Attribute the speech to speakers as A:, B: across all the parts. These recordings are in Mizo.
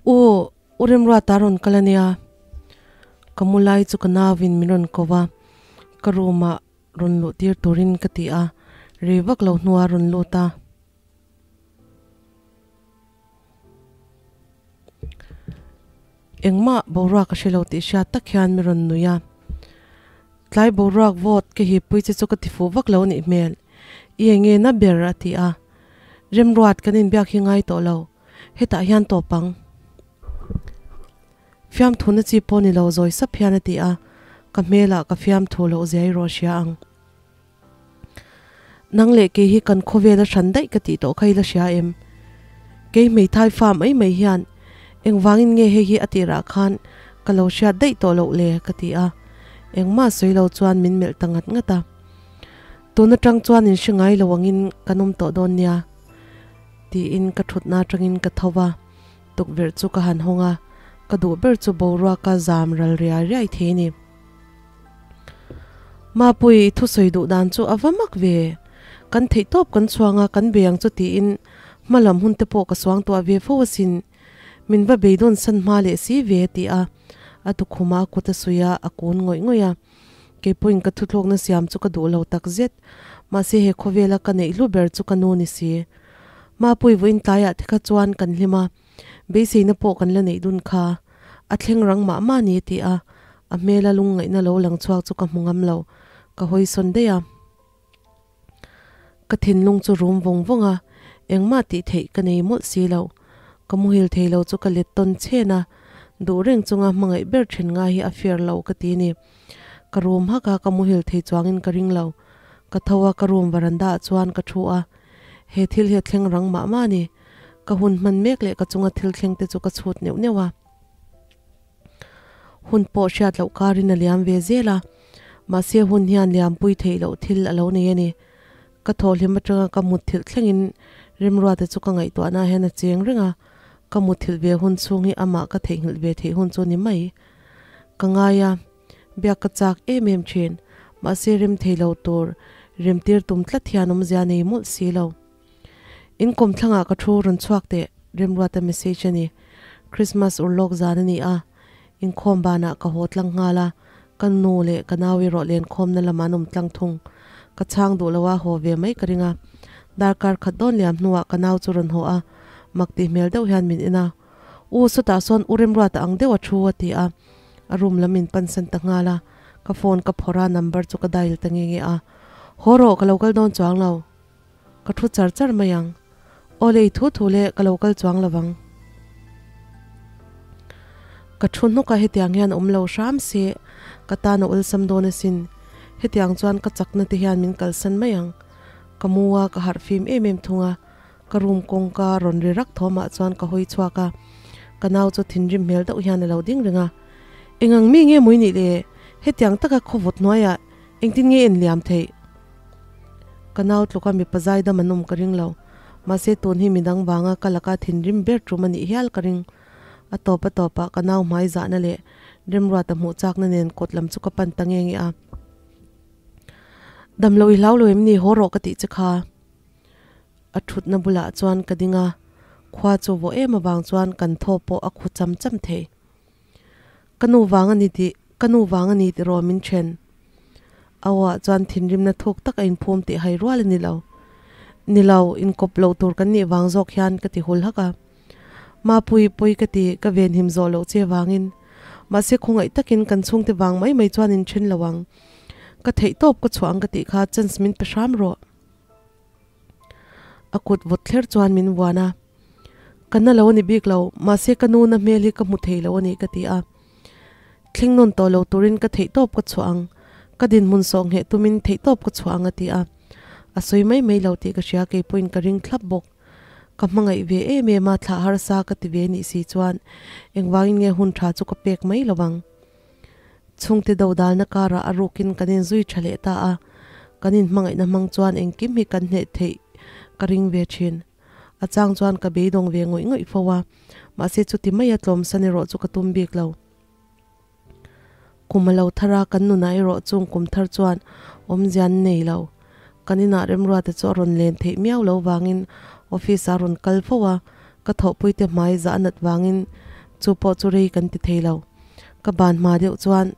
A: U, U Remruata rawn kal a nia. Ka mu lai chu ka nauin min rawn ko va, ka room ah rawn luh tir turin ka ti a, rei vak lo hnuah a rawn lut a. Engmah boruak a hre lo tih hriat tak hian mi rawn nui a. Tlai boruak vawt ka hipui che chu ka ti fuh vak lo a nih hmel. I enge na ber a ti a. Remruat kan inbiak hi ngai tawh lo. Hetah hian tawp ang. Fiamthu na chi pawh ni lo zawi sap hian a ti a. Ka hmelah ka fiamthu loh zia erawh hria ang. Nang leh kei hi kan khawvel a hran daih ka tih tawh kha i la hria em? Kei hmeithai fa mai mai hian engvangin nge hei hi a tirah khan ka lo hriat daih tawh loh le? ka ti a, engmah sawi lo chuan min melh ta ngat ngat a. Tun atang chuan in hre ngai lo angin kan awm tawh dawn nia tiin ka thutna atangin ka tho va, tukverh chu ka han hawng a, ka duh ber chu boruaka zam ral riai riai thei a ni. Mapui, i thusawi duh dan chu a va mak ve. Kan theih tawp kan chhuang a, kan bei ang chu tiin hma lam hun te pawh ka suang tuah ve fo asin. Min va beidawn san hma leh si ve a ti a. A tukhuma a kut a suih a, a kun ngawih ngawih a. Keipawhin ka thuthlawkna siam chu ka duh lo tak zet. Mahse he khawvela ka neih hlu ber chu ka nu ni si. Mapui vawiin tlaiah te kha chuan kan hlim a, beiseina pawh kan la neih dun kha. A thleng rang mah mah ni a ti a. A hmela lungngaihna lo lang chhuak chu ka hmu ngam lo, ka hawi sawn daih a. Ka thinlung chu rum vawng vawng a, engmah tih theih ka nei mawlh si lo. Ka muhil thei lo chu ka let tawn chhen a, duh reng chunga hmangaih ber then ngai hi a fair lo ka ti ni. Ka rum hak a, ka muhil thei chuangin ka ring lo. Ka tho a, ka room varanda ah chuan ka thu a. He thil hi a thleng rang mah mah a ni. Ka hun hman mek leh ka chunga thil thleng te chu ka chhut neuh neuh a. Hun pawh hriat loh karin a liam ve zel a, mahse hun hian liampui theih loh thil a lo nei a ni. Ka thawhhlim atanga ka mutthilh thlengin Remruata chu ka ngaihtuahna hian a cheng reng a, ka mutthilh ve hun chhung hi amah ka theihnghilh ve theih hun chu ni mai. Ka ngai a, biak ka chak em em thin, mahse rem thei lo tur remtir tum tlat hian awmzia nei mawlh si lo. In kawmthlangah ka thu rawn chhuak teh, Remruata message a ni. Christmas urlawk zan a ni a, inkhawm banah ka haw tlang nghal a, ka nu leh ka nau erawh lenkhawmna lamah an awm tlang thung. Ka chhang duh lo a, haw ve mai ka ring a. Darkar khat dawn liam hnuah ka nau chu rawn haw a, mak tih hmel deuh hian min en a. U, sawtah sawn U Remruata ang deuh a thu a ti a, a room lam min pansan ta nghal a. Ka phone ka phawrh a, number chu ka dial ta nge nge a. Haw rawh, ka lo kal dawn chuang lo. Ka thu char char mai ang. Aw lei thu thu le ka lo kal chuang lo vang. Ka thu hnawk a hetiang hian awm lo hram se ka tan a awlsam dawn asin. Hetiang chuan ka chakna te hian min kalsan mai ang. Ka mu a ka harh fim em em thung a. Ka room kawngka rawn ri rak thawmah chuan ka hawi chhuak a. Ka nau chu thinrim hmel deuh hian a lo ding reng a. Engang mi nge mui nih le? Hetiang taka khawvawt hnuaiah Engtin nge en liam theih? Ka nau tluka mipa zaidam an awm ka ring lo. Mahse tun hi midang vanga ka laka thinrim ber tum a nih hial ka ring. A tawp a tawpah ka nau hmai zahna leh remruata hmuh chakna nen kawt lam chu ka pan ta nge nge a. Dam lo i hlau lo em ni? Haw rawh ka tih che kha. A thutna bulah chuan ka ding a, khua chu vawh em avang chuan kan thaw pawh a khu cham cham thei. Ka nu vang a ni tih, ka nu vang a ni tiraw min then. A aw-ah chuan thinrimna thuk tak a inphum tih hai rual a ni lo. Ni lo, inkawp loh tur kan nih vang zawk hian ka ti hul hak a. Mapui, pawi ka ti, ka venhim zawh loh che vangin. Mahse khawngaih takin kan chhungte vang mai mai chuan inthen lo ang. Ka theih tawp ka chhuah ang ka tih kha chance min pe hram rawh. A kut vawt thler chuan min vuan a. Ka na lo a ni bik lo, mahse ka nu na hmel hi ka hmu thei lo a ni ka ti a. Thleng nawn tawh lo turin ka theihtawp ka chhuah ang, ka dinhmun sawh ngheh tumin theihtawp ka chhuah ang a ti a. A sawi mai mai lo tih ka hria kei pawhin ka ring thlap bawk. Ka hmangaih ve em em a, thlah harsa ka ti ve nih si chuan engvangin nge hun tha chu ka pek mai lo vang. Chhungte dodalna karah a rukin kan inzui tha leh ta a, kan inhmangaihna hmang chuan engkim hi kan hneh theih ka ring ve thin. A chang chuan ka beidawng ve ngawih ngawih fo a, mahse chuti maia tlawmsan erawh chu ka tum bik lo. Kum a lo thar a, kan nunah erawh chung kum thar chuan awmzia an nei lo. Kan inah Remruata chu a rawn len theih miau lo vangin office-ah a rawn kal fo a, ka thawhpuite hmai zah a nat vangin. Chu pawh chu rei kan ti thei lo. Ka ban hma deuh chuan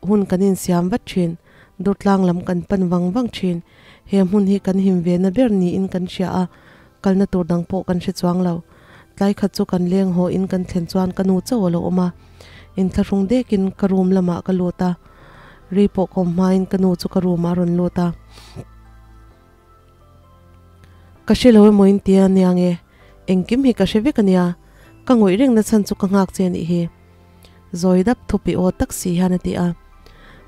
A: hun kan insiam vat thin. Durtlang lam kan pan vang vang thin. He hmun hi kan him ve na ber niin kan hria a, kalna tur dang pawh kan hre chuang lo. Tlai khat chu kan leng haw in kan thlen chuan ka nu chauh a lo awm a. Inthlahrung dekin ka room lamah ka lut a. Rei pawh kawm hmain ka nu chu ka room ah a rawn lut a. Ka hre lo emaw in tia nia nge? Engkim hi ka hre vek a nia. Ka ngawih reng na chhan chu ka nghak che a nih hi. Zawi dap thupi aw tak si hian a ti a.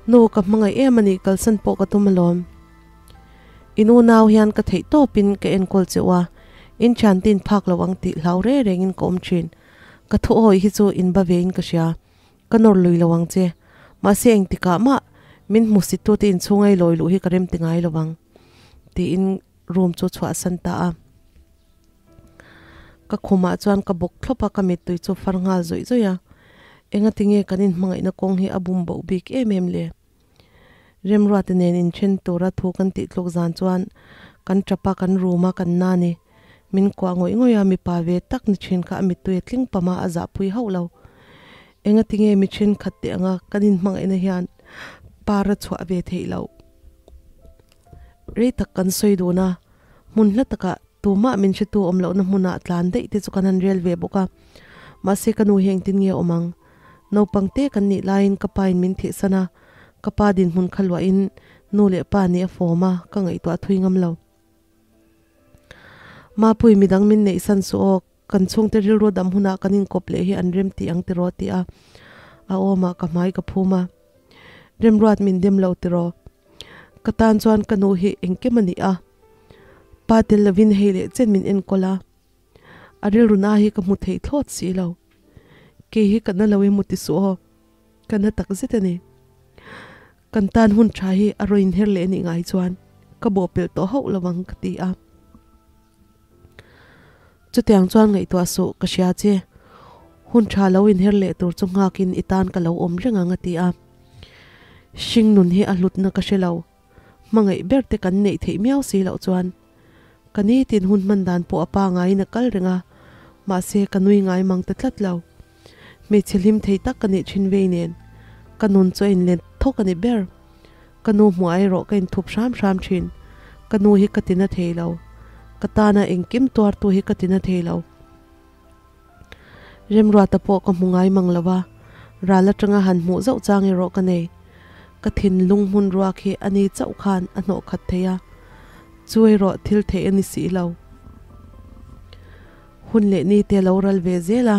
A: Nu, ka hmangaih em a nih kalsan pawh ka tum alawm. I nu nau hian ka theih tawpin ka enkawl che u a, in thiante in phak lo ang tih hlau re rengin ka awm thin. Ka thu awih hi chu in ba vein ka hria. Ka nawr lui lo ang che. Mahse engtikah mah min hmusittute inchhungai lawi luh hi ka rem ti ngai lo ang. Tiin room chu chhuahsan ta a. Ka khumah chuan ka bawk thlawp a, ka mittui chu far nghal zawih zawih a. Engatinge kan inhmangaihna kawng hi a bum boh bik em em le? Remruate nen inthen tura thu kan tih tluk zan chuan kan tap a, kan room a, kan na ni. Min kuah ngawih ngawih a, mipa ve tak ni thin kha a mittui a tling pam a, a zahpui hauh lo. Engatinge mi thenkhat teh anga kan inhmangaihna hian par a chhuah ve theih loh? Rei tak kan sawi dun a, hmun hla takah tumah min hretu awm lohna hmunah tlan daih te chu kan han rel ve bawk a. Mahse ka nu hi engtin nge awm ang? Naupang te kan nih laiin ka pain min thihsan a, ka pa dinhmun kha luahin nu leh pa nih a fawm a, ka ngaihtuah thui ngam lo. Mapui midang min neihsan suh aw, kan chhungte rilru dam hunah kan inkawp leh hi an rem tih ang tiraw ti a, a awmah ka hmai ka phum a. Remruat min dem lo tiraw? Ka tan chuan ka nu hi engkim a ni a, pa tel lovin hei leh chen min enkawl a. A rilru na hi ka hmu thei thlawt si lo. Kei hi ka na lo emaw ti suh aw, ka na tak zet a ni. Kan tan hun tha hi a rawn inher leh anih ngai chuan ka bawhpelh tawh hauh lo ang ka ti a. Chutiang chuan ngaihtuah suh ka hria che, hun tha lo inher leh tur chu nghakin i tan ka lo awm reng ang a ti a. Hring nun hi a hlutna ka hre lo. Hmangaih ber te kan neih theih miau si loh chuan ka nitin hun hman dan pawh a pa ngaiin a kal reng a, mahse ka nui ngai mang ta tlat lo. Hmeichhe hlim thei tak ka nih thin vei nen ka nun chu a inlet thawk a ni ber. Ka nu hmuh erawh ka inthup hram hram thin. Ka nu hi ka tina thei lo. Ka tana engkim tuartu hi ka tina thei lo. Remruata pawh ka hmu ngai mang lo a, ral atanga han hmuh zauh chang erawh ka nei. Ka thinlung hmun ruak hi a ni chauh khan a hnawh khat thei a, chu erawh thil theih a ni si lo. Hun leh ni te lo ral ve zel a,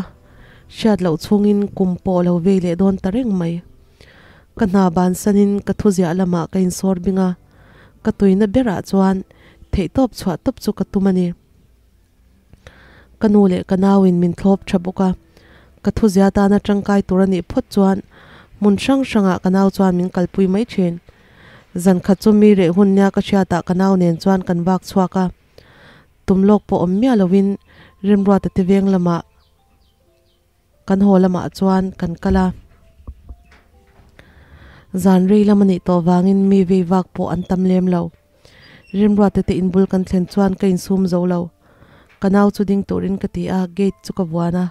A: hriat loh chhungin kum pawh lo vei leh dawn ta reng mai. Ka hna bansanin ka thuziah lamah ka insawr bing a, ka tuina berah chuan theihtawp chhuah tawp chu ka tum a ni. Ka nu leh ka nauin min thlawp tha bawk a, ka thuzia tana tangkai tur a nih phawt chuan hmun hrang hrangah ka nau chuan min kalpui mai thin. Zan khat chu mi reh hun nia ka hriatah ka nau nen chuan kan vak chhuak a, tum lawk pawh awm miah loin Remruata te veng lamah Kan haw lamah chuan kan kal a, zan rei lam a nih tawh vangin mi vei vak pawh an tam lem lo. Rimruate te inbul kan thlen chuan ka insum zo lo. Ka nau chu ding turin ka ti a, gate chu ka vuan a.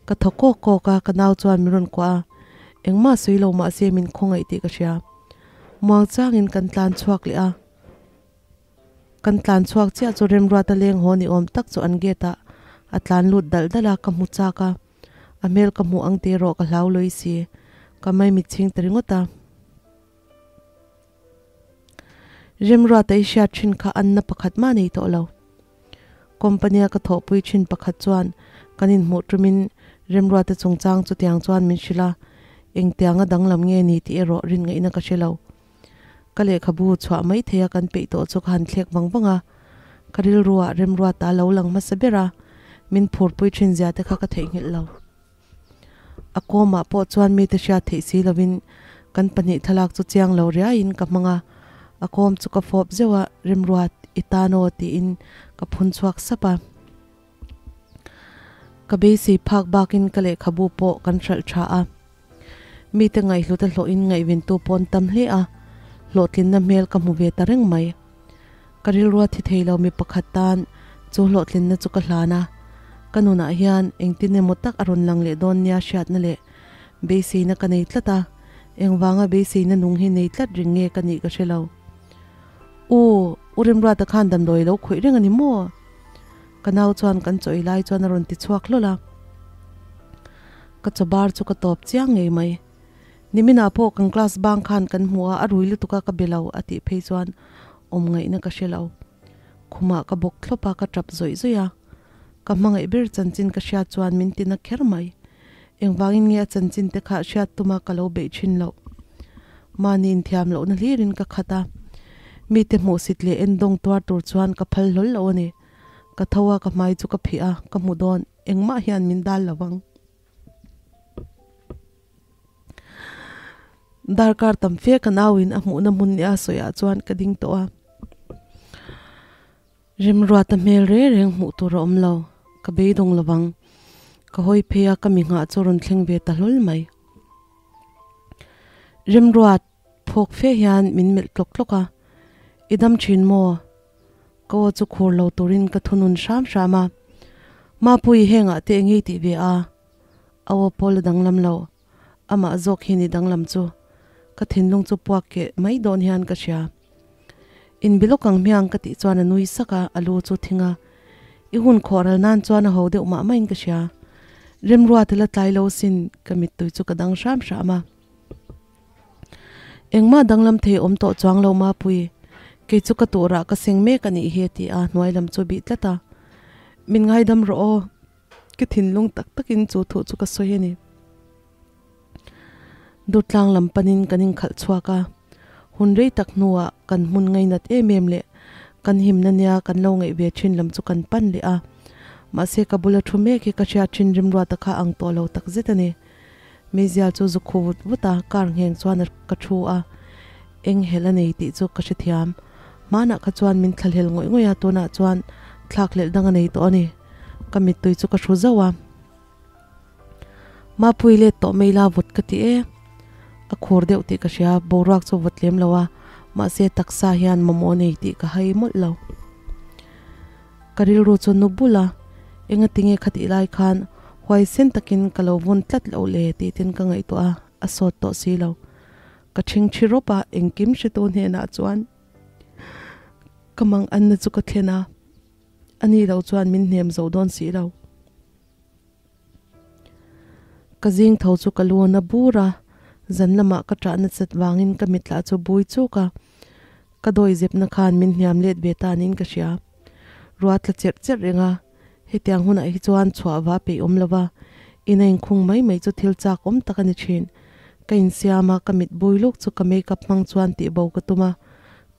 A: Ka thaw kawk kawk a, ka nau chuan min rawn kuah a, engmah sawi lo mahse min khawngaih tih ka hria. Muang changin kan tlan chhuak leh a. Kan tlan chhuak chiah chu Remruata leng haw ni awm tak chu an gate ah a tlan lut dalh dalh a, ka hmu chak a, a hmel ka hmuh ang tih erawh ka hlau lawih si, ka maimit chhing ta ringawt a. Remruata i hriat thin kha anna pakhat mah nei tawh lo. Company a ka thawhpui thin pakhat chuan kan inhmuh tumin Remruata chungchang chutiang chuan min hrilh a, engtianga danglam nge ni tih erawh rin ngaihna ka hre lo. Ka lehkhabu chhuah mai thei a kan peih tawh chu ka han thlek vang vang a, ka rilruah Remruata lo lang hmasa ber a, min phurpui thin zia te kha ka theihnghilh lo. A kawmah pawh chuan mite hriat theih si lovin kan pahnih thlalak chu chiang lo riaiin ka hmang a, a kawm chu ka fawp zeuh a, Remruat, i tan aw tiin ka phun chhuak sap a. Ka beisei phak bakin ka lehkhabu pawh kan hralh tha a. Mite ngaihhlut a hlawhin ngaihventu pawh an tam hle a, hlawhtlinna hmel ka hmu ve ta reng mai. Ka rilrua thi thei lo mi pakhat tan chu hlawhtlinna chu ka hlan a, Ka nunah hian engtin emaw tak a rawn lang leh dawn nia hriatna leh beiseina ka nei tlat a, engvanga beiseina nung hi nei tlat ring nge ka nih ka hre lo. U, U Remruata khan damdawi lo khawih reng a ni maw? Ka nau chuan kan chaw ei lai chuan a rawn ti chhuak hlawl a. Ka chaw bar chu ka tawp chiang ngei mai. Niminah pawh kan class bang khan kan hmu a, a rui lutuk a ka be lo a tih phei chuan awm ngaihna ka hre lo. Khumah ka bawk thlawp a, ka tap zawih zawih a. Ka hmangaih ber chanchin ka hriat chuan min ti na kher mai. Engvangin nge a chanchin te kha hriat tuma ka lo beih thin loh? Mahni inthiam lohna hlirin ka khat a. Mite hmuhsit leh endawng tuar tur chuan ka phal hlawl lo a ni. Ka tho a, ka hmai chu ka phih a, ka hmu dawn. Engmah hian min dal lo vang. Darkar tam fe ka nauin a hmuhna hmun nia sawiah chuan ka ding tawh a. Remruata hmel reng reng hmuh tur a awm lo, ka beidawng lo vang. Ka hawi phei a, ka mi nghah chu rawn thleng ve ta hlawl mai. Remruat phawk fe hian min melh tlawk tlawk a, I dam thin maw? Ka aw chu khur lo turin ka thunun hram hram a, Mapui hengah te engei tih ve a? A aw pawl a danglam lo, amah zawk hi ni danglam chu. Ka thinlung chu puak keh mai dawn hian ka hria. Inbi lawk ang hmiang ka tih chuan a nui sak a, a lu chu thing a. I hun khawh ral nan chuan a ho deuh mah maiin ka hria. Remruata la tlai lo sin ka mittui chu ka dang hram hram a. Engmah danglam thei awm tawh chuang lo Mapui, kei chu ka turah ka seng mek a nih hi a ti a, hnuai lam chu bih tlat a. Min ngaidam rawh aw, ka thinlung tak takin chu thuh chu ka sawi a ni. Durtlang lam panin kan inkhalh chhuak a, hun rei tak hnuah kan hmun ngainat em em leh kan himna nia kan lo ngaih ve thin lam chu kan pan leh a. Mahse ka bula thu mek hi ka hriat thin rimruata kha ang tawh lo takzet a ni. Meizial chu zu khu vut vut a, car ngheng chuan a ka thu a, eng helh a nei tih chu ka hrethiam. Hmanah kha chuan min thlahlel ngawih ngawih a, tunah chuan thlakhlelh dang a nei tawh a ni. Ka mittui chu ka hru zauh a. Mapui let tawh mai la vut ka ti e. A khur deuh tih ka hria, boruak chu vut lem lo a, mahse taksa hian mamawh nei tih ka hai mawlh lo. Ka rilru chu nu bul a, engatinge khatih lai khan huaisen takin ka lo vawn tlat loh le tih tin ka ngaihtuah a, a sawt tawh si lo. Ka ṭhingṭhi rawp a, engkim hretu hnenah chuan ka mang anna chu ka thlen a, ani lo chuan min hnem zo dawn si lo. Ka zing tho chu ka lu a na bur a, zan lamah ka ṭahna chat vangin ka mitla chu bui chuk a, ka dawi zepna khan min hniam let ve ta niin ka hria. Ruah tla cherh cherh reng a, hetiang hunah hi chuan chhuah va peih awm lo va, ina inkhung mai mai chu thil chak awm tak a ni thin. Ka insiam a, ka mit bui luk chu ka makeup hmang chuan tihbo ka tum a,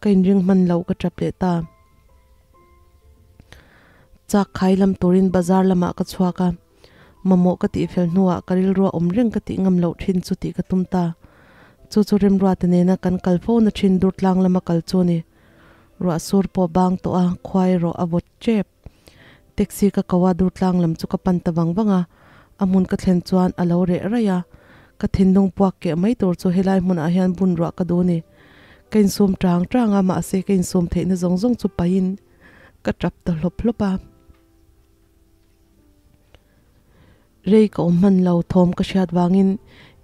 A: ka inring hman lo ka tap leh ta. Chak khai lam turin bazar lamah ka chhuak a, mamawh ka tih fel hnuah ka rilrua awm reng ka tih ngam loh thin chu tih ka tum ta. Chu chu Remruata nena kan kal fo na thin Durtlang lama kal chu a ni. Ruah sur pawh bang tawh a, khua erawh a vawt tep. Taxi ka ko a, Durtlang lam chu ka pan ta vang vang a, a hmun ka thlen chuan a lo reh raih a, ka thinlung puak keh mai tur chu helai hmunah hian bun ruah ka duh a ni. Ka insum tang tang a, mahse ka insum theihna zawng zawng chu pahin ka tap ta hlawp hlawp a. Rei ka awm hman lo, thawm ka hriat vangin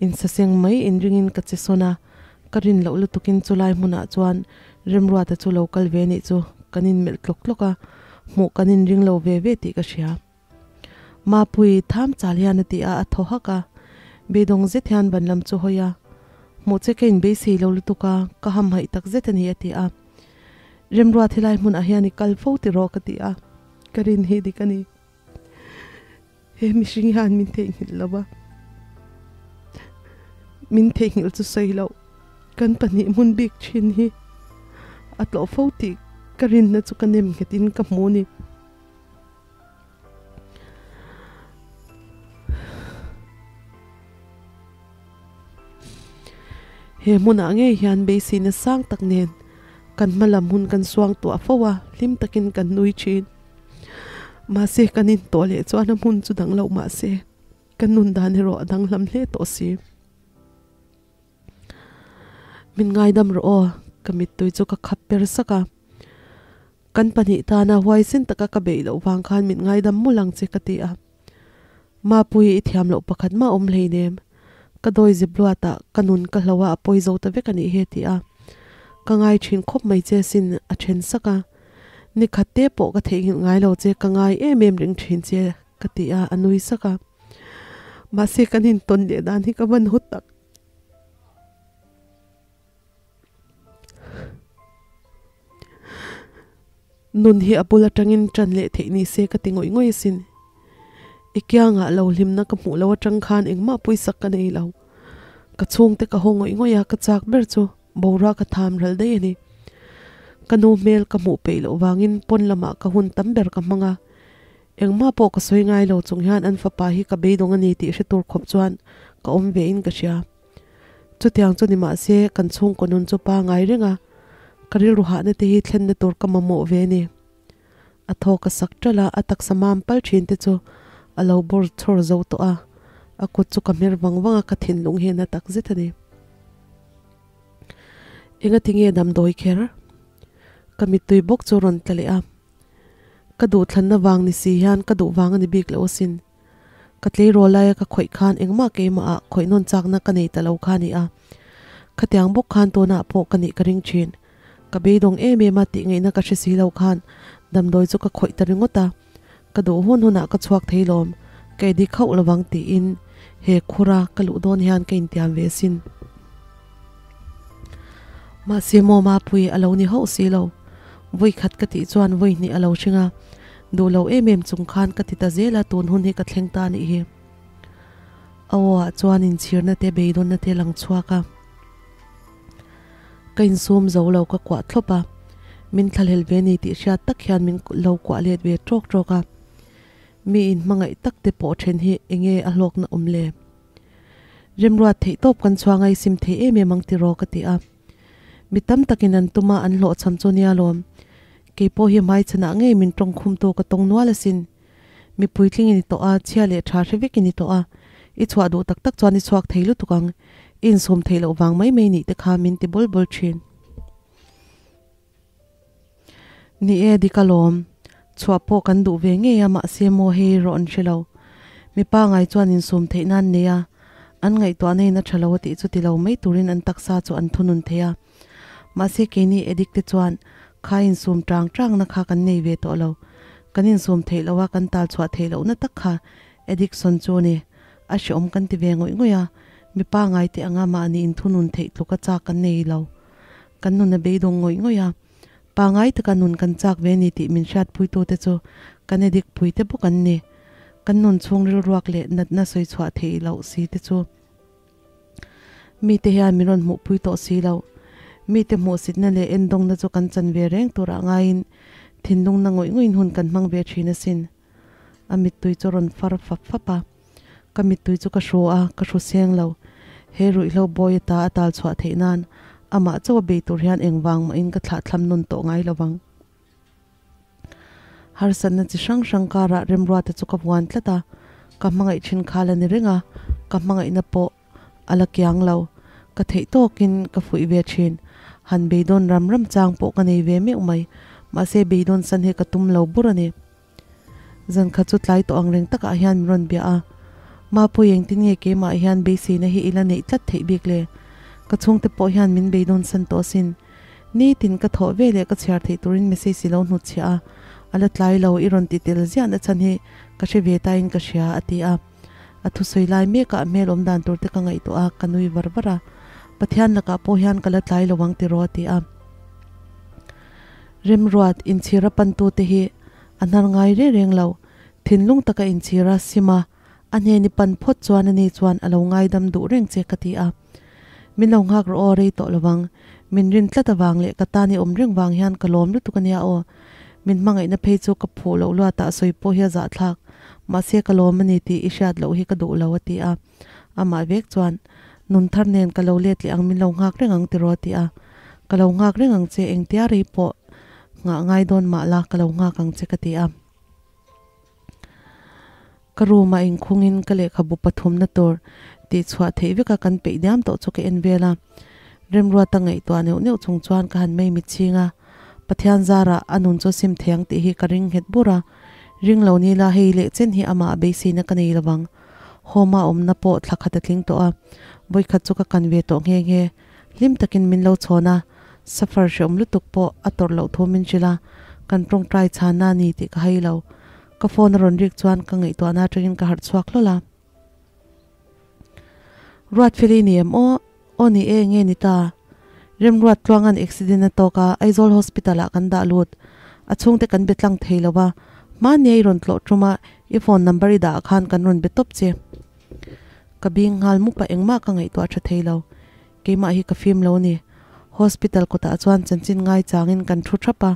A: insaseng mai inringin ka che sawn a, ka rin loh lutukin chulai hmunah chuan Remruata chu lo kal ve nih chu kan inmelh tlawk tlawk a, hmuh kan inring lo ve ve tih ka hria. Mapui, tham chal hian a ti a, a thaw hak a. Beidawng zet hian van lam chu hawi a. Hmuh che ka inbeisei lo lutuk a, ka hamhaih tak zet a ni a ti a. Remruat helai hmunah hian i kal fo tiraw ka ti a, ka rin hi dik a ni. He mihring hian min theihnghilh lo a, min theihnghilh chu sawi loh kan pahnih hmun bik thin hi a tlawh fo tih ka rinna chu ka nem nghetin ka hmu a ni. He hmunah ngei hian beiseina sang tak nen kan hma lam hun kan suang tuah fo a, hlim takin kan nui thin. Mahse kan intawh leh chuan a hmun chu dang loh mahse kan nun dan erawh a danglam hle tawh si. Min ngaidam rawh aw, ka mittui chu ka khap per sak a. Kan pahnih tana huaisen taka ka beih loh vang khan min ngaidam mul ang che ka ti a. Mapui i thiam loh pakhat mah awm hleinem. Ka dawi zep luat ah ka nun ka hlo a a pawi zo ta vek a nih hi a ti a. Ka ngai thin khawp mai che sin a then sak a. Ni khat te pawh ka theihnghilh ngai lo che ka ngai em em reng thin che ka ti a a nui sak a. Mahse kan intawn leh dan hi ka van haw tak. Nun hi a bul atangin tan leh theih ni se ka ti ngawih ngawih asin. I kiangah lo hlimna ka hmuh lo atang khan engmah pawisak ka nei lo. Ka chhungte ka haw ngawih ngawih a, ka chak ber chu boruak a tham ral daih a ni. Ka nu hmel ka hmuh peih loh vangin pawn lamah ka hun tam ber ka hmang a. Engmah pawh ka sawi ngai lo chung hian an fapa hi ka beidawng a ni tih hre tur khawp chuan ka awm ve in ka hria. Chutiang chu ni mahse kan chhungkaw nun chu pangai reng a, ka rilru hahna te hi thlenna tur ka mamawh ve a ni. A thaw ka sak ṭalh a, a taksa mam pal ṭhin te chu a lo bawr chhawr zo tawh a, a kut chu ka hmer vang vang a, ka thinlung hi a na tak zet a ni. Engati nge damdawi kher? Ka mittui bawk chu rawn tla leh a, ka duhthlanna vang ni si hian ka duh vang a ni bik lo asin. Ka tleirawl laia ka khawih khan engmah keimah ah khawih nawn chakna ka nei ta lo kha a ni a. Khatiang bawk khan tunah pawh ka nih ka ring thin. Ka beidawng em em a tih ngaihna ka hre si lo khan damdawi chu ka khawih ta ringawt a. Ka duh hun hunah ka chhuak thei lawm, ka edik hauh lovang tiin he khura ka luh dawn hian ka intiam ve asin. Mahse maw Mapui a lo ni hauh si lo. Vawi khat ka tih chuan vawi hnih a lo hring a. Duh lo em em chung khan ka ti ta zel a, tun hun hi ka thleng ta anih hi. A aw ah chuan inchhirna te beidawnna te lang chhuak a. Ka insum zo lo ka kuah thlawp a, min thlahlel ve ni tih hriat tak hian min lo kuah let ve tawk tawk a. Mi in hmangaih tak te pawh then hi enge a hlawkna awm le? Remruat theih tawp kan chhuang a i sim thei em em ang tiraw ka ti a. Mi tam takin an tum a, an hlawhchham chu nia lawm. Kei pawh hi hmaichhanah ngei min tawng khumtu ka tawng nual asin. Mi puitling i ni tawh a, chhia leh tha hre vek i ni tawh a. I chhuah duh tak tak chuan i chhuak thei lutuk ang. I insum theih loh vang mai mai nih te kha min ti bawl bawl thin. Ni e, dik alawm. Chhuah pawh kan duh ve ngei a, mahse maw hei erawh an hre lo. Mipa ngai chuan insum theih nan nei a, an ngaihtuahna in a tha lo a tih chu ti lo mai turin an taksa chu an thunun thei a. Mahse keini addict te chuan kha insum tang tangna kha kan nei ve tawh lo. Kan insum theih loh a, kan tal chhuah theih lohna tak kha addiction chu a ni. A hreawm kan ti ve ngawih ngawih a, mipa ngai te anga mahni inthunun theih tluka chak kan nei lo. Kan nun a beidawng ngawih ngawih a, pangai taka nun kan chak ve ni tih min hriatpuitute chu kan edik pui te bawk an ni. Kan nun chhung rilruak leh natna sawi chhuah theih loh si te chu mite hian min rawn hmuhpui tawh si lo. Mite hmuhsitna leh endawngna chu kan chan ve reng turah ngaiin thinlungna ngawih ngawih hun kan hmang ve thin asin. A mittui chu a rawn far fap fap a, ka mittui chu ka hru a, ka hru seng lo. He ruihhlo bawi ata a tal chhuah theih nan amah chauh a bei tur hian engvang mahin ka thlah thlam nawn tawh ngai lo vang. Harsatna chi hrang hrang karah Remruata chu ka vuan tlat a, ka hmangaih thin kha la ni reng a, ka hmangaihna pawh a la kiang lo. Ka theih tawkin ka fuih ve thin. Han beidawn ram ram chang pawh ka nei ve meuh mai, mahse beidawn san hi ka tum lo bur a ni. Zan khat chu tlai tawh ang reng takah hian min rawn bia a, Mapui engtin nge keimah hian beiseina hi i la neih tlat theih bik le? Ka chhungte pawh hian min beidawn san tawh asin. Nitin ka thawh ve leh ka chhiar theih turin message i lo hnutchhiah a, a la tlai lo i rawn ti tel ziahna chhan hi ka hre ve tain ka hria a ti a. A thusawi lai mekah a hmel awm dan tur te ka ngaihtuah a, ka nui var var a. Pathian lakah pawh hian ka la tlai lo ang tiraw a ti a. Remruat, inchhira pantute hi a hnar ngai reng reng lo. Thinlung taka inchhira sim a, a hneni pan phawt chuan ani chuan a lo ngaidam duh reng che ka ti a. Min lo nghak rawh aw rei tawh lovang. Min rin tlat avang leh ka tan i awm reng vang hian ka lawm lutuk ania aw. Min hmangaihna phei chu ka phuh loh luatah sawi pawh hi a zahthlak. Mahse ka lawm a ni tih i hriat loh hi ka duh lo a ti a. Amah vek chuan, Nun thar nen ka lo let leh ang min lo nghak reng ang tiraw a ti a. Ka lo nghak reng ang che engtia rei pawh nghah ngai dawn mah la ka lo nghak ang che ka ti a. Ka room ah inkhungin ka lehkhabu pathumna tur tih chhuah theih veka kan peih diam tawh chu ka en vel a. Remruata ngaihtuah neuh neuh chung chuan ka han mei mitching a, Pathian zarah a nun chu sim thei ang tih hi ka ring nghet bur a. Ring lo ni la hei leh chen hi amah a beiseina ka nei lovang. Home a awmna pawh thla khat a tling tawh a, vawikhat chu ka kan ve tawh nghe nghe. Hlim takin min lo chhawn a, suffer hreawm lutuk pawh a tawrh loh thu min hrilh a, kan tawngtai chhanna a ni tih ka hai lo. Ka phone a rawn rik chuan ka ngaihtuahna atangin ka harh chhuak hlawl a. Ruatfeli ni em aw? Aw ni e, nge ni ta? Remruat Tluanga'n accident a tawk a, Aizawl Hospital ah kan dah lut. A chhungte kan be tlang thei lo a, hmania i rawn tlawh tum a, i phone number i dah ah khan kan rawn be tawp che. Ka bing nghal mup a, engmah ka ngaihtuah tha thei lo. Keimah hi ka fim lo ni. Hospital kawtah chuan chanchin ngai changin kan thu thap a,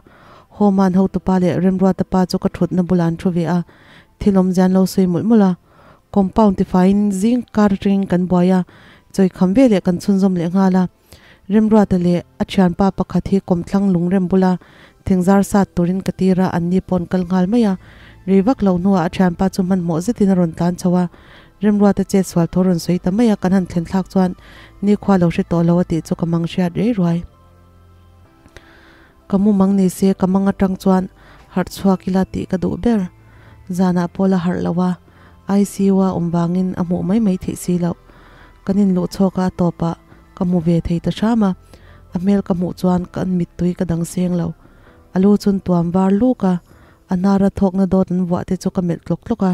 A: Homan hotupa leh Remruata pa chu ka thutna bulah an thu ve a, thil awmzia an lo sawi mawlh mawlh a. Compound tifaiin zing kar atangin kan buai a, chawi kham veleh kan chhunzawm leh nghal a. Remruata leh a thianpa pakhat hi kawmthlang lungrem bula thingzar sat turin ka tir a, anni pawh an kal nghal mai a. Rei vak loh hnuah a thianpa chu hmanhmawh zetin a rawn tlan chho a, Remruata chet sual thu a rawn sawi ta mai a, kan han thlen thlak chuan nikhua lo hre tawh lo a tih chu ka mang hriat rei ruai. Ka mumang ni se ka mang atang chuan harh chhuak ila tih ka duh ber. Zanah pawh la harh lo a, ICU a awm vangin a hmuh mai mai theih si loh. Kan inluh chhawk a a tawpah ka hmu ve thei ta hram a, a hmel ka hmuh chuan kan mittui ka dang seng lo. A lu chun tuam var luk a, a hnara thawkna dawt an vuah te chu ka melh tlawk tlawk a,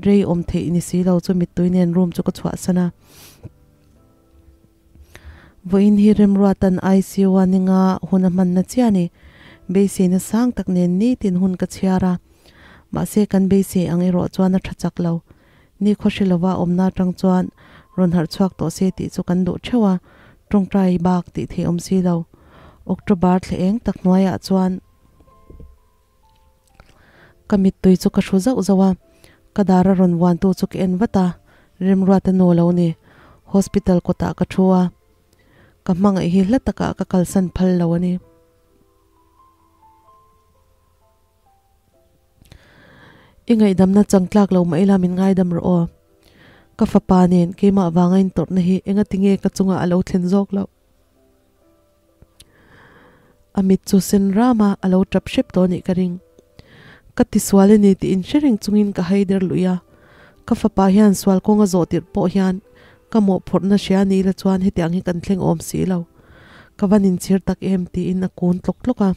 A: rei awm theih ni si lo chu mittui nen room chu ka chhuahsan a. Vawiin hi Remruatan ICU a ninga hun a hmanna chiah a ni. Beiseina sang tak nen nitin hun ka chhiar a. Mahse kan beisei ang erawh chuan a tha chak lo. Ni khawhri lova awmna atang chuan rawn harh chhuak tawh se tih chu kan duh theuh a, tawngtai bak tih theih awm si lo. October thla eng tak hnuaiah chuan ka mittui chu ka hru zauh zauh a, ka dar a rawn vuantu chu ka en vat a, Remruata nu lo ni. Hospital kawtah ka thu a, ka hmangaih hi hla takah ka kalsan phal lo a ni. I ngaihdamna changtlak lo mah ila min ngaidam rawh aw. Ka fapa nen keimah vanga intawrhna hi engatinge ka chungah a lo thlen zawk loh. A mit chu sen ram a, a lo tap hrep tawh anih ka ring. Ka ti sual a ni tih inhre reng chungin ka hai der luih a. Ka fapa hian sual kawng a zawh tirh pawh hian ka mawhphurhna hria ni ila chuan hetiang hi kan thleng awm si lo. Ka van inchhir tak em tiin a kun tlawk tlawk a.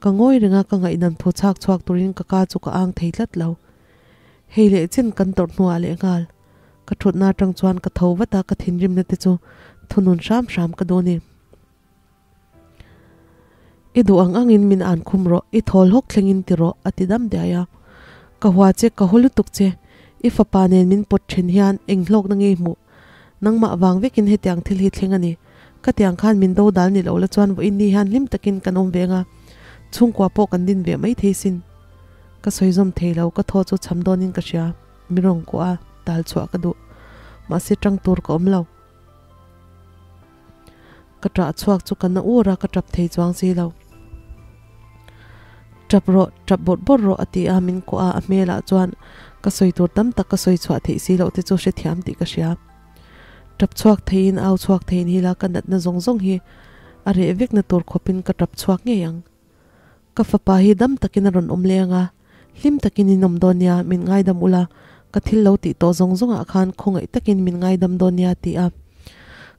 A: Ka ngawi reng a, ka ngaihnam thu chhak chhuak turin ka ka chu ka ang thei tlat lo. Hei leh chen kan tawrh hnuah lehnghal. Ka thutna atang chuan ka tho vat a, ka thinrimna te chu thunun hram hram ka duh a ni. I duh ang angin min an khum rawh, i thawl hawk thlengin ti rawh, a ti dam diai a. Ka hua che, ka haw lutuk che. I fapa nen min pawt then hian eng hlawkna ngei hmuh? Nangmah vang vekin hetiang thil hi thleng a ni. Ka tiang khan min do dal ni lo la chuan vawiin ni hian hlim takin kan awm ve anga, chhungkua pawh kan din ve mai thei sin. Ka sawi zawm thei lo, ka thaw chu cham dawnin ka hria. Mi rawn kuah a, tal chhuah ka duh. Mahse tang tur ka awm lo. Ka ṭah chhuak chu ka na ur a, ka ṭap thei chuang si lo. Ṭap rawh, ṭap bawrh bawrh rawh a ti a, min kuah a, a hmelah chuan ka sawi tur tam tak ka sawi chhuah theih si loh te chu hrethiam tih ka hria. Ṭap chhuak theiin au chhuak theiin hi la ka natna zawng zawng hi a reh vekna tur khawpin ka ṭap chhuak ngei ang. Ka fapa hi dam takin a rawn awm leng a, hlim takin in awm dawn nia, min ngaidam ula, ka thil lo tih tawh zawng zawngah khan khawngaih takin min ngaidam dawn nia ti a.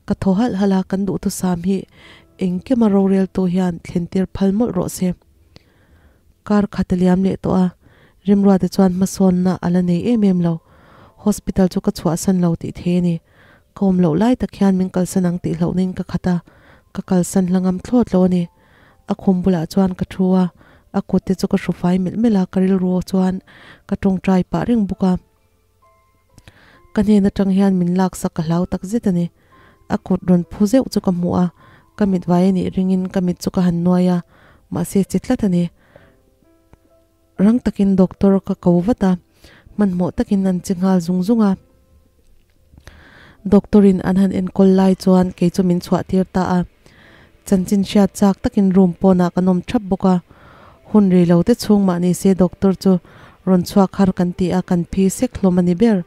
A: Ka thaw halh halh a, kan duhthusam hi engkima roreltu hian thlentir phal mawlh rawh se. Kar khat a liam leh tawh a, Remruate chuan hmasawnna a la nei em em lo. Hospital chu ka chhuahsan lo tih thei a ni. Ka awm loh lai tak hian min kalsan ang tih hlauhna in ka khat a, ka kalsan hla ngam thlawt lo a ni. A khum bulah chuan ka thu a, a kut te chu ka hru fai melh melh a, ka rilru chuan ka tawngtai pah reng bawk a. Ka hnen atang hian min laksak ka hlau tak zet a ni. A kut rawn phu zeuh chu ka hmu a, ka mit vai a nih ringin ka mit chu ka han nuai a, mahse che tlat a ni. Rang takin doctor ka ko vat a, hmanhmawh takin an che nghal zung zung a. Doctor in an han enkawl lai chuan kei chu min chhuah tir ta a. Chanchin hriat chak takin room pawnah kan awm thap bawk a. Hun rei lo te chhung mah ni se doctor chu rawn chhuak har kan ti a, kan phi sek hlawm a ni ber.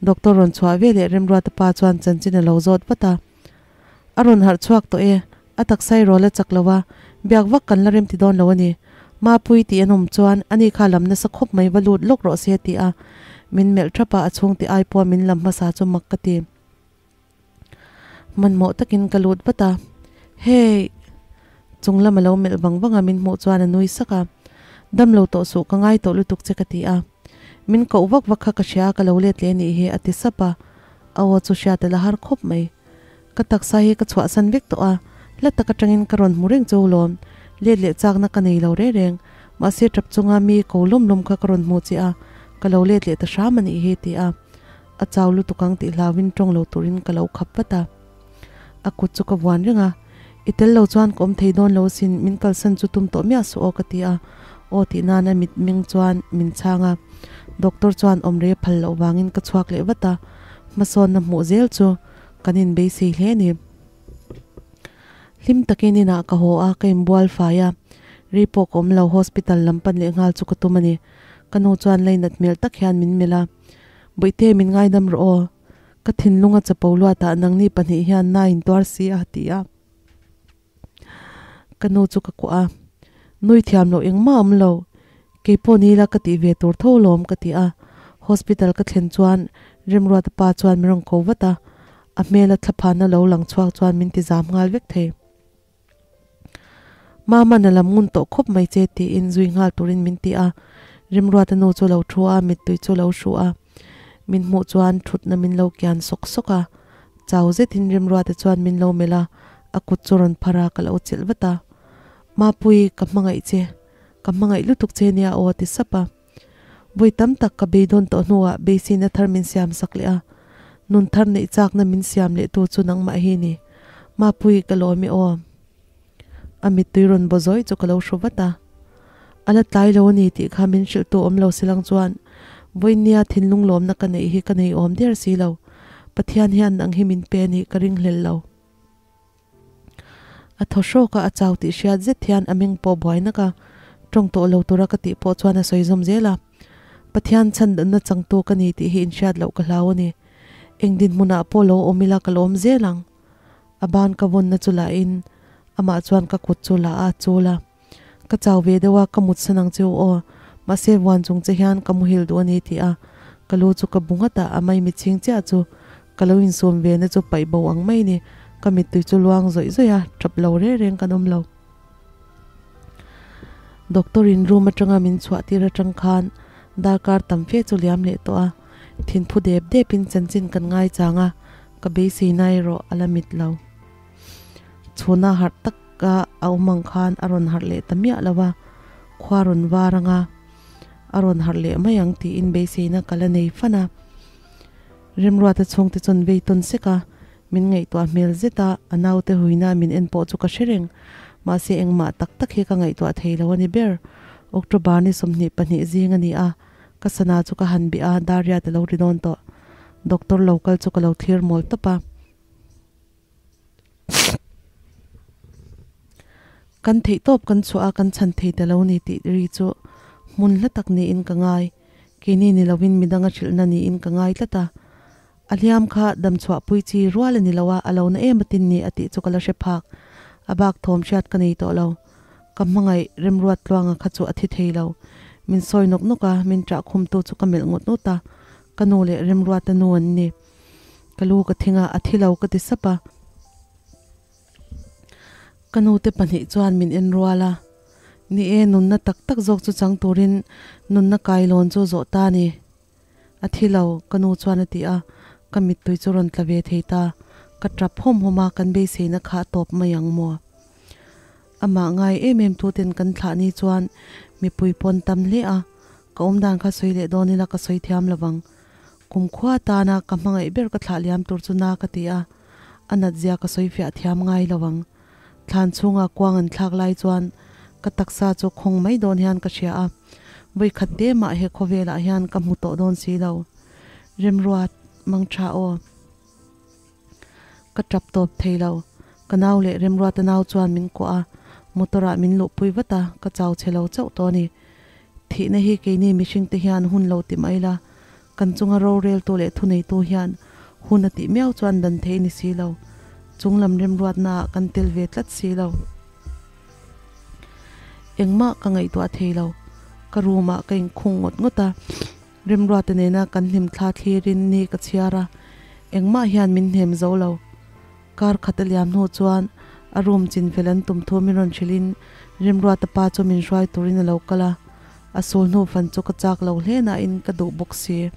A: Doctor rawn chhuah ve leh Remruata pa chuan chanchin a lo zawt vat a. A rawn harh chhuak tawh e, a taksa i rawl a chak lo a, biak vak kan la remti dawn lo a ni. Mapui tih an awm chuan ani kha lam nasa khawp mai va lut lawk rawh se a ti a. Min melh thap a, a chhungte ai pawha min lam hmasa chu mak ka ti. Hmanhmawh takin ka lut vat a, Hey! Chung lam a lo melh vang vang a, min hmuh chuan a nui sak a, Dam lo tawh suh, ka ngai tawh lutuk che ka ti a. Min koh vak vak kha ka hria a, ka lo let leh anih hi a ti sap a, a aw chu hriat a la har khawp mai. Ka taksa hi ka chhuahsan vek tawh a, hla tak atangin ka rawn hmu reng chu lawm, let leh chakna ka nei lo reng reng, mahse tap chunga mi ko lawm lawm kha ka rawn hmu che a, ka lo let leh ta hram anih hi ti a. A chau lutuk ang tih hlauin tawng lo turin ka lo khap vat a. A kut chu ka vuan reng a, I tel lo chuan ka awm thei dawn lo asin, min kalsan chu tum tawh miah suh aw ka ti a, aw tih nana mit meng chuan min chhang a. Doctor chuan awm rei a phal loh vangin ka chhuak leh vat a, hmasawnna hmuh zel chu kan inbeisei hle a ni. Hlim takin inah ka haw a, ka inbual fai a, rei pawh ka awm lo, hospital lam pan leh nghal chu ka tum a ni. Ka nu chuan lainat hmel tak hian min melh a. Bawihte min ngaidam rawh aw, ka thinlung a chapo luatah nangni pahnih hian na in tuar si a ti a. Ka nu chu ka kuah a, Nui thiam loh engmah awm lo, keipawh ni ila ka tih ve tur tho lawm ka ti a. Hospital ka thlen chuan Remruata pa chuan min rawn ko vat a, a hmela thlaphana lo lang chhuak chuan min ti zam nghal vek thei. Mama na lam ngun tawh khawp mai che tiin zui nghal turin min ti a, Remruata nu chu lo thu a, mittui chu lo hru a, min hmuh chuan thutna min lo kian sawk sawk a, chau zetin Remruata chuan min lo melh a, a kut chu rawn phar a, ka lo chelh vat a, Mapui, ka hmangaih che, ka hmangaih lutuk che nia aw a ti sap a. Vawi tam tak ka beidawn tawh hnuah beiseina thar min siam sak leh a, nun thar neih chakna min siam leh tu chu nangmah hi ni. Mapui, ka lawm i aw. A mittui rawn baw zawi chu ka lo hru vat a. A la tlai lo a ni tih kha min hrilhtu awm lo silang chuan vawinia thinlung lawmna ka neih hi ka nei awm der si lo. Pathian hian nang hi min pe a nih ka ringhlel lo. A thaw hrawk a, a chau tih hriat zet hian a meng pawh buai nak a, tawng tawh lo tura ka tih pawh chuan a sawi zawm zel a. Pathian chhan danna changtu ka ni tih hi inhriat loh ka hlau a ni. Eng dinhmunah pawh lo awm ila ka lawm zel ang. A ban ka vawnna chu la in amah chuan ka kut chu la a chul a. Ka chau ve deuh a, ka mut san ang cheu aw. Mahse vuan chung che hian ka muhil duh a ni tih a, ka lu chu ka bu nghat a, a mai mitchhing chiah chu ka lo insum ve na chu paih bo ang mai ni. Ka mittui chu luang zawih zawih a, tap lo reng reng kan awm lo. Doctor in room atanga min chhuah tir atang khan darkar tam fe chu liam leh tawh a, thinphu dep dep in chanchin kan ngaichang a, ka beisei na erawh a la mit lo. Chhuna harh tak a a awm ang khan a rawn harh leh ta miah lo a, khua rawn var ang a, a rawn harh leh mai ang tiin beiseina ka la nei fan a. Remruata chhungte chuan vei tawn sek a, min ngaihtuah hmel zet a, a naute huina min en pawh chu ka hre reng. Mahse engmah tak tak hi ka ngaihtuah thei lo a ni ber. October ni 22 zing a ni a, ka sana chu ka han bih a, Dariat a lo ri dawn tawh. Doctor lo kal chu ka lo thlir mawl tawp a. Kan theih tawp kan chhuah a, kan chhan thei ta lo ni tih ri chu hmun hla tak niin ka ngai. Keini ni lovin midang a hrilhna niin ka ngai tlat a. A hliam kha dam chhuahpui chi rual a ni lo a, a lo na em atin ni a tih chu ka la hre phak. A bak thawm hriat ka nei tawh lo. Ka hmangaih Remruat Tluanga kha chu a thi thei lo. Min sawi nawk nawk a, min ṭah khumtu chu ka melh ngawt ngawt a. Ka nu leh Remruata nu an ni. Ka lu ka thing a, a thi lo ka ti sap a. Ka nute pahnih chuan min en rual a, Ni e, nunna tak tak zawk chu chang turin nunna kailawn chu zawh ta a ni. A thi lo, ka nu chuan a ti a, ka mittui chu rawn tla ve thei ta. Ka tap hawm hawm a, kan beiseina kha a tawp mai ang maw? Amah ngai em em tuten kan thlah ni chuan mipui pawn tam hle a, ka awmdan kha sawi leh dawn ila ka sawi thiam lovang. Kumkhua tana ka hmangaih ber ka thlah liam tur chu na ka ti a, a nat zia ka sawi fiah thiam ngai lo ang. Thlan chhunga kuang an thlak lai chuan ka taksa chu khawng mai dawn hian ka hria a, vawi khat te mah he khawvelah hian ka hmu tawh dawn si lo. Remruat, mang tha aw. Ka tap tawp thei lo. Ka nau leh Remruata nau chuan min kuah a, motor ah min luhpui vat a, ka chau chhe lo chauh tawh a ni. Thihna hi keini mihringte hian hun lo ti mai la, kan chunga roreltu leh thuneitu hian hun a tih miau chuan dan thei ni si lo, chunglam remruatna ah kan tel ve tlat si lo. Engmah ka ngaihtuah thei lo, ka room ah ka inkhung ngawt ngawt a. Remruata nena kan hlim thla thlirin ni ka chhiar a, engmah hian min hnem zo lo. Kar khat a liam hnu chuan a room chinfel an tum thu min rawn hrilhin Remruata pa chu min hruai turin a lo kal a, a sul hnu fan chu ka chak lo hle nain ka duh bawk si.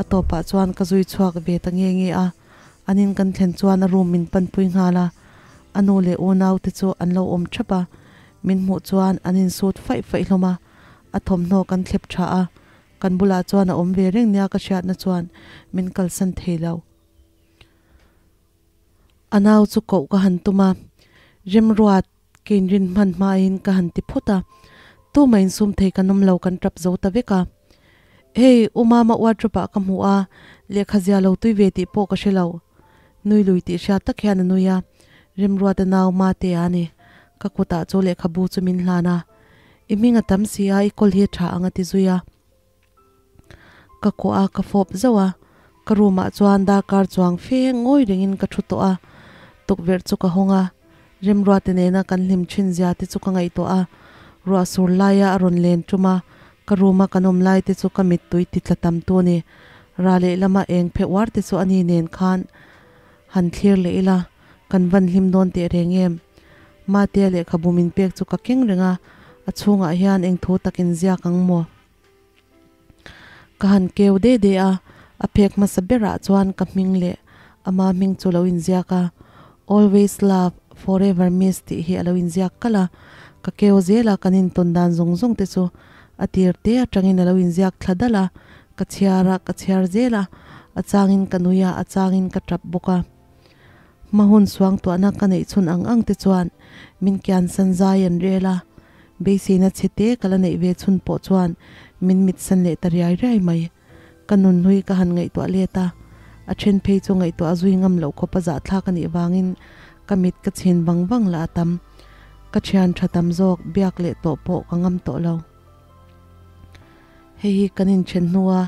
A: A tawpah chuan ka zui chhuak ve ta nge nge a, an in kan thlen chuan a room min panpui nghal a, a nu leh unau te chu an lo awm thap a, min hmuh chuan an insut faih faih hlawm a, a thawmhnaw kan thlep tha a, kan bulah chuan a awm ve reng nia ka hriatna chuan min kalsan thei lo. A nau chu koh ka han tum a, Remruat ka inrin hman hmain ka han ti phut a, tumah insum thei kan awm lo kan tap zo ta vek a. Hei, U Mama wardrobe ah ka hmu a, lehkha zia lo tui ve tih pawh ka hre lo. Nui lui tih hriat tak hian a nui a, Remruat a nau Mate a ni. Ka kutah chu lehkhabu chu min hlan a, I hming a tam si a, i kawl hi a tha ang a ti zui a. Ka kuah a, ka fawp zauh a, ka room ah chuan darkar chuang fe ngawi rengin ka thu tawh a, tukverh chu ka hawng a, Remruate nena kan hlim thin zia te chu ka ngaihtuah a, ruah sur laia a rawn len tum a, ka room a kan awm lai te chu ka mittui ti tla tam tu a ni. Ra lehlama eng phe uar te chu ani nen khan han thlir leh ila, kan van hlim dawn teh reng em? Matea lehkhabu min pek chu ka keng reng a, a chhungah hian eng thu tak inziak ang maw? Ka han keu de de a, a phek hmasa berah chuan ka hming leh ama hming chu lo inziak a, Always love, forever miss tih hi a lo inziak kalh a, ka keu zel a, kan intawn dan zawng zawng te chu a tir te atangin a lo inziak thla dalh a, ka chhiar a, ka chhiar zel a, a changin ka nui a, a changin ka tap bawk a. Hma hun suangtuahna ka neih chhun ang ang te chuan min kian san zai an rel a, beiseina chhe te ka la neih ve chhun pawh chuan min mit san leh ta riai riai mai. Ka nun hlui ka han ngaihtuah let a, a then phei chu ngaihtuah zui ngam loh khawp a zahthlak a nih vangin ka mit ka chhin vang vang lah a tam. Ka thian tha tam zawk biak leh tawh pawh ka ngam tawh lo. Hei hi kan inthen hnua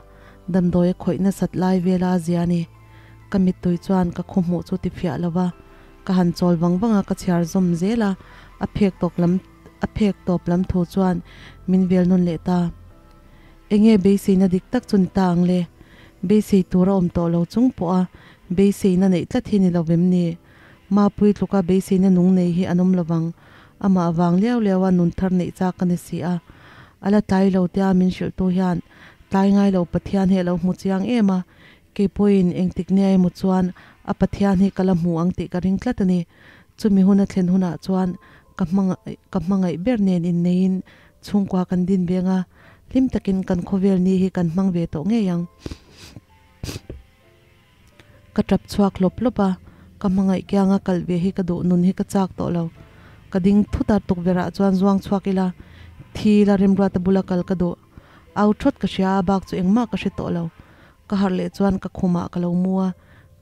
A: damdawi a khawih nasat lai vela a zia a ni. Ka mittui chuan ka khaw hmuh chu ti fiah lo va, ka han chawl vang vang a, ka chhiar zawm zel a, a phek tawk lam a phek tawp lam thu chuan min vel nawn leh ta. Enge beiseina dik tak chu ni ta ang le? Beisei tur a awm tawh lo chung pawha beiseina neih tlat hi ni lo vem ni? Mapui tluka beiseina nung nei hi an awm lo vang. Amah vang liau liau a nun thar neih chak ka ni si a. A la tlai lo tia min hrilh tu hian tlai ngai lo Pathian hi a lo hmu chiang em a, kei pawhin engtik nia emaw chuan a Pathian hi ka la hmu ang tih ka ring tlat a ni. Chumi hun a thlen hunah chuan ka hmangaih ka hmangaih ber nen inneiin chhungkua kan din ve anga hlim takin kan khawvel ni hi kan hmang ve tawh ngei ang. Ka tap chhuak hlawp hlawp a, ka hmangaih kianga kalh ve hi ka duh nun hi ka chak tawh lo. Ka ding thut a, tukverh ah chuan zuang chhuak ila, thi ila Remruata bula kal ka duh. Au thawt ka hria a, bak chu engmah ka hre tawh lo. Ka harh leh chuan ka khumah ka lo mu a,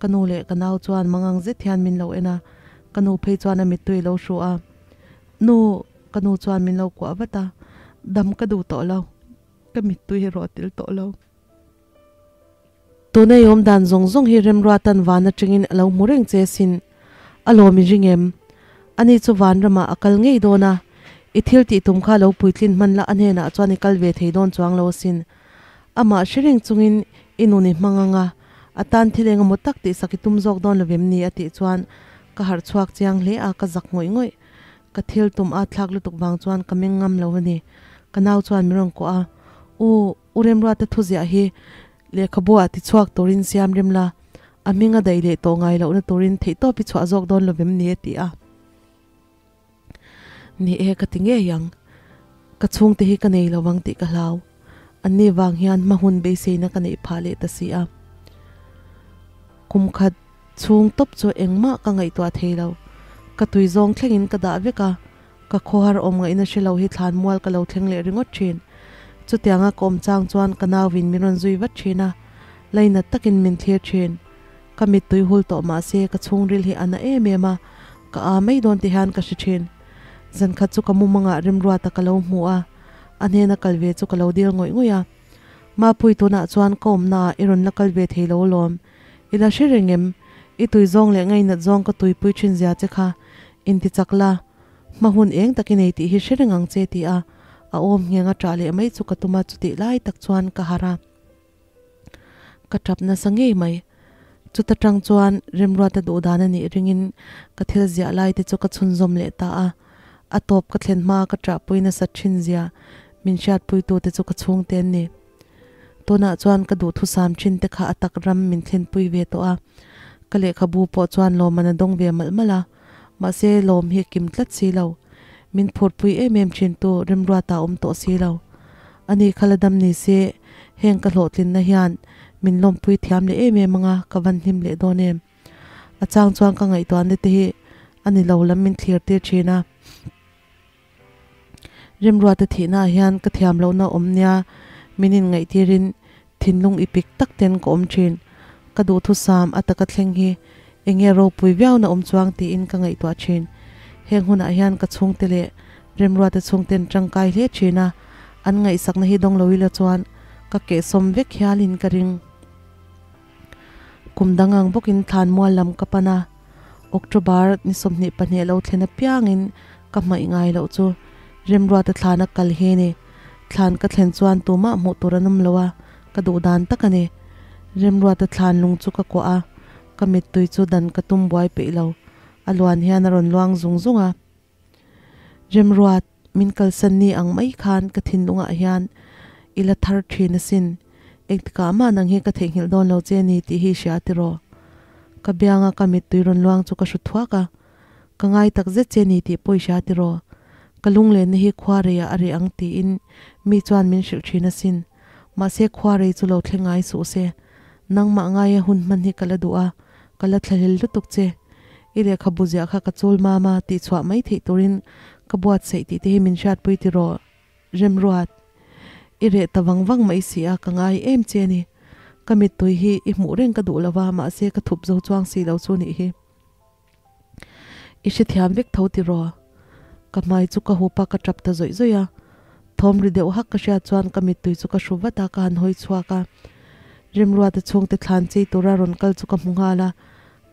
A: ka nu leh ka nau chuan mangang zet hian min lo en a, ka nu phei chuan a mittui lo hru a. Nu, ka nu chuan min lo kuah vat a, dam ka duh tawh lo, ka mittui hi rawh tel tawh lo. Tuna i awm dan zawng zawng hi Remruatan van atangin a lo hmu reng che sin. A lawm i ring em? Ani chu van ramah a kal ngei dawn a, i thil tih tum kha lo puitlin hman la a hnenah chuan i kal ve thei dawn chuang lo asin. Amah hre reng chungin i nun i hmang ang a, a tan thil eng emaw tak tihsak i tum zawk dawn lo vem ni a tih chuan ka harh chhuak chiang hle a, ka zak ngawih ngawih. Ka thil tum a thlak lutuk vang chuan ka meng ngam lo a ni. Ka nau chuan min rawn kuah a, U, U Remruata thuziah hi lehkhabu ah tichhuak turin siam rem la, a hming a daih leh tawh ngai lohna turin theihtawp i chhuah zawk dawn lovem ni a ti a. Ni e ka ti ngei ang, ka chhungte hi ka nei lo ang tih ka hlau. Anni vang hian hma hun beiseina ka neih phah leh ta si a. Kum khat chhung tawp chu engmah ka ngaihtuah thei lo. Ka tui zawng thlengin ka dah vek a, Ka khawhar awm ngaihna hre lo hi thlan mual ka lo thleng leh ringawt thin. Chutianga ka awm chang chuan ka nauin min rawn zui vat thin a, lainat takin min thlir thin. Ka mittui hul tawh mah se ka chhungril hi a na em em a, ka aa mai dawn ti hian ka hre thin. Zankhat chu ka mumangah Remruata ka lo hmu a, a hnena kal ve chu ka lo dil ngawih ngawih a. Mapui tunah chuan ka awmnaah i rawn la kal ve thei lo alawm. I la hre reng em? I tui zawng leh ngainat zawng ka tuipui thin zia che kha inti chak la. Hma hun eng tak i nei tih hi hre reng ang che ti a, a awm ngheng a ṭah leh mai chu ka tum a, chutih lai tak chuan ka harh a. Ka tap nasa ngei mai. Chuta tang chuan Remruata duhdan a nih ringin ka thil ziah lai te chu ka chhunzawm leh ta a. A tawp ka thlen hmaa ka ṭahpui nasat ṭhin zia min hriatpuitu te chu ka chhungte an ni. Tunah chuan ka duhthusam ṭhin te kha a tak ram min thlenpui ve tawh a. Ka lehkhabu pawh chuan lawmman a dawng ve malh malh a. Mahse lawm hi a kim tlat si lo. Min phurpui em em ṭhin tu Remruata a awm tawh si lo. Ani kha la dam ni se heng ka hlawhtlinna hian min lawmpui thiam leh em em anga ka van hlim leh dawn em. A chang chuan ka ngaihtuahna te hi a ni lo lam min thlir tir thin a. Remruata thihna ah hian ka thiam lohna awm nia min inngaihtirin thinlung i pik tak ten ka awm thin. Ka duhthusam a taka thleng hi enge ropui viauna awm chuang tiin ka ngaihtuah thin. Heng hunah hian ka chhungte leh Remruata chhungten tangkai hle thin a, an ngaihsakna hi dawng lo ila chuan ka kehsawm vek hialin ka ring. Kum dang ang bawkin thlan mual lam ka pan a, October ni 22 lo thlen apiangin ka hmaih ngai loh chu Remruata thlana kal hi a ni. Thlan ka thlen chuan tumah hmuh tur an awm lo a, ka duh dan tak a ni. Remruata thlan lung chu ka kuah a, ka mittui chu dan ka tum buai peih lo. A luan hian a rawn luang zung zung a. Remruat, min kalsan ni ang mai khan ka thinlungah hian i la thar thin asin. Engtikah mah nang hi ka theihnghilh dawn lo che ni tih hi i hria tiraw? Ka bianga ka mittui rawn luang chu ka hru thuak a. Ka ngai tak zet che ni tih pawh i hria tiraw? Ka lunglenna hi khua reiah a reh ang tiin mi chuan min hrilh thin asin. Mahse khua rei chu lo thleng ngai suh se. Nangmah ngaia hun hman hi ka la duh a, ka la thlahlel lutuk che. I lehkhabu ziah kha ka chul mam a, tihchhuah mai theih turin ka buatsaih tih te hi min hriatpui tiraw? Remruat, i reh ta vang vang mai si a, ka ngai em che a ni. Ka mittui hi i hmuh reng ka duh lo va, mahse ka thup zo chuang si lo chu nih hi. I hrethiam vek tho tiraw? Ka hmai chu ka hup a, ka tap ta zawih zawih a. Thawm ri deuh hak ka hriat chuan ka mittui chu ka hru vat a, ka han hawi chhuak a. Remruata chhungte thlan chei tura rawn kal chu ka hmu nghal a.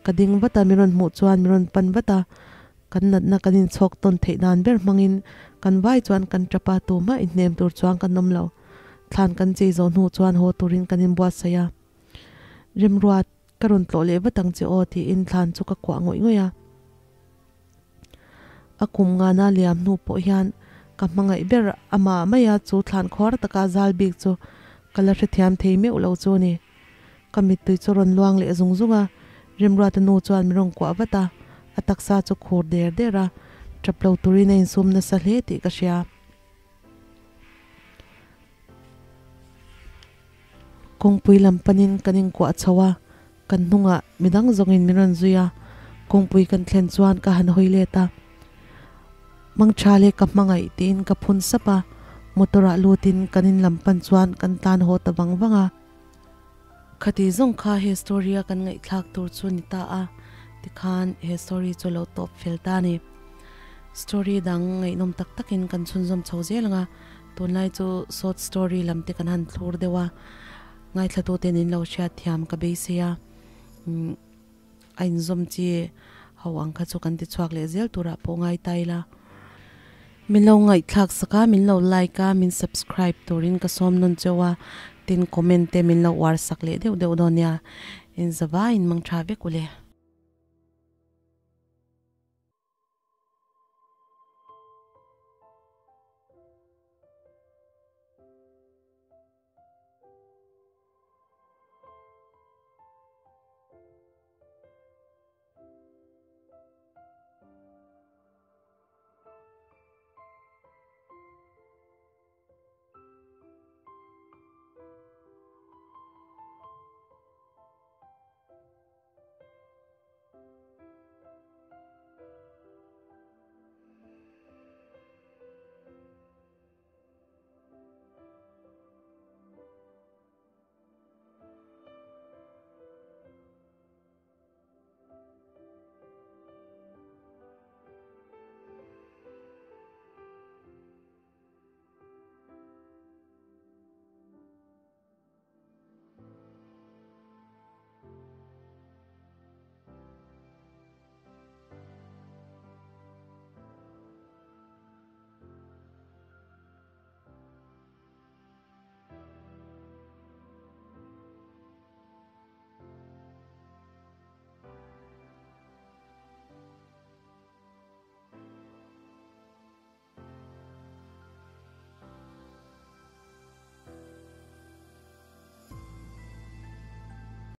A: Ka ding vat a, min rawn hmuh chuan min rawn pan vat a. Kan natna kan inchhawk tawn theih dan ber hmangin kan vai chuan kan tap a, tumah inhnem tur chuan kan awm lo. Thlan kan chei zawh hnu chuan haw turin kan inbuatsaih a. Remruat. Ka rawn tlawh leh vat ang che aw tiin thlan chu ka kuah ngawih ngawih a. A kum ngana liam hnu pawh hian ka hmangaih ber amah maia chu thlan khuar taka zal bik chu ka la hrethiam thei meuh lo chu a ni. Ka mittui chu rawn luang leh zung zung a, Rimruata nu chuan min rawn kuah vat a, a taksa chu khur der der a, tap lo turin a insum nasa hle tih ka hria. Kawngpui lam panin kan inkuah chho a, kan hnungah midang zawngin min rawn zui a, kawngpui kan thlen chuan ka han hawi let a. Mangtha leh ka hmangaih tiin ka phun sap a, motor ah lutin kan in lam pan chuan kan tlan haw ta vang vang a. Khati zawng kha he story a kan ngaihthlak tur chu ni ta a, tikhan he story chu lo tawp fel ta a ni. Story dang ngaihnawm tak takin kan chhunzawm chho zel ang a. Tunlai chu short story lam te kan han thlur deuh a, ngaithlatute nin lo hriat thiam ka beisei a, umm a inzawm chi ho ang kha chu kan ti chhuak leh zel turah pawh ngai ta ila. Min lo ngaihthlak sak a, min lo like a, min subscribe turin ka sawm nawn cheu a, tin comment te min lo uar sak leh deuh deuh dawn nia, inzavaiin mang tha vek ule.